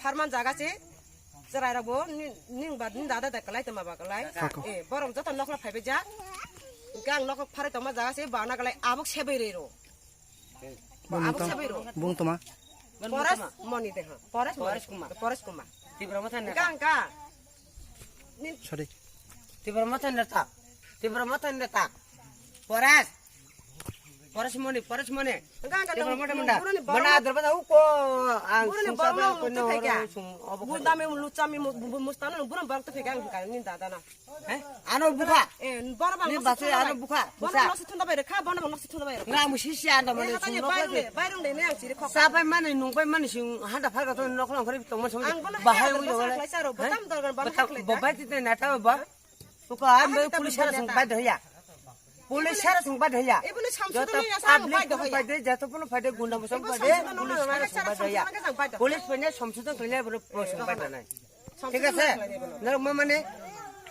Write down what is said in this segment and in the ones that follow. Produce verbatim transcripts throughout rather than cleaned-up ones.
Pharman jaga se, chwrai rok bo ni, ning ba ni dada da kalai tama ba kalai. Kako. Eh, borok joto nokla phaibai ja. Gang nok pharai tama jaga se bana kalai abok sebai rei ro. Bung Abok toma. sebai ro. Bung toma. Pores moni de ha. Pores moni. Pores Kumar. Pores Kumar. Tipra Motha neta. Gang ka. Ni Sorry. Tipra Motha neta. Tipra Motha neta. Pores. Pores moni, pores moni. Gang ka Tipra Motha munda. Burani Mana borok. Adar bata uko ang Burani sungsa borok ba tu ko no thai kya? Sung obo Bunda me lucha me mu-, mu-, mustana burani borok tu phega ang ka ni dada na. He? Ano bukha. Eh, bono bang Ni noksi basu thunda ano bai. Bukha. Bono Bukha. Noksi thunda bai rekha, bono bang noksi thunda bai rekha. Nga musi si ano mane Eh, sung hatani nokla bairung de. De, bairung de ne ang siri khok. Sa bai mane nung bai mane sing handa phalga to nokla khori tong man Ang bono bahai hai ui bono wala. Khlai saro, He? botam dorgan bono Botam khlai. Bobai ti te nata ba. Uko am Bahai bai ta police sara bono sung neta. Bai doya. Police sara sung bai doya. Ibune samsu Joto to ya sa public bai doya. Bai de, joto puno bai de, gunda musam Ibune bai de, samsu to police nona, sara sung samsu bai doya. To nona ka bai doya. Police bai ne samsu to kle bro sung bai doya. ঠিক আছে? নরক মানে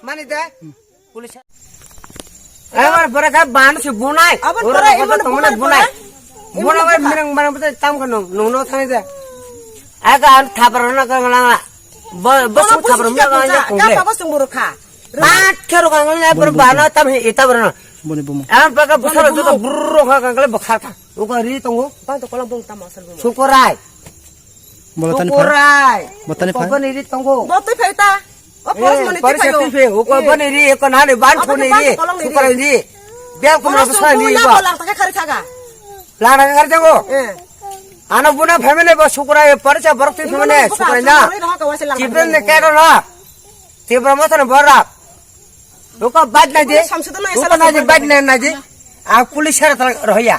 মানে দে পুলিশ আমার বড় কা বান সে বুনাই Abon ওরা bora, বড় ibon তো মানে bora, বুনাই bora. বুনা ভাই মেরং মানে বুঝে তাম খানো নুনো থাই দে আগা আন থাপর না গলা বস থাপর মে গলা কো Ka papa sung boro kha. Bat khero gala bor bana tam he eta bor na Boni bumo. Am baka busara joto burro kha gala bokha kha. Uko ri tongo. Bang to kolang bung tam asal bung. Sukorai. Bolotani phai. Sukorai. Botani phai. Boni ri tongo. Botwi phai ta. O Eh, poros mani pori ti phayo. Sati phe, uko Eh. boni ri, uko nani ban Aboni thoni ban ri. Kolong ni ri. Sukorai ri. Bia ko Poros masa sung ni bung ba. Lang ta khari khaga. Lang ta khari jago. Eh. Ano buna family ba sukorai, pori sa borok ti Ibu family, na buka, sukorai na. Sukorai na ka wasi lang Chipren ta ne khari. Kero na. Tipra Motha ni borak. Uko bat na je. Samsudon na Uko isa na je lang bat na na je. A police sara tala rohya.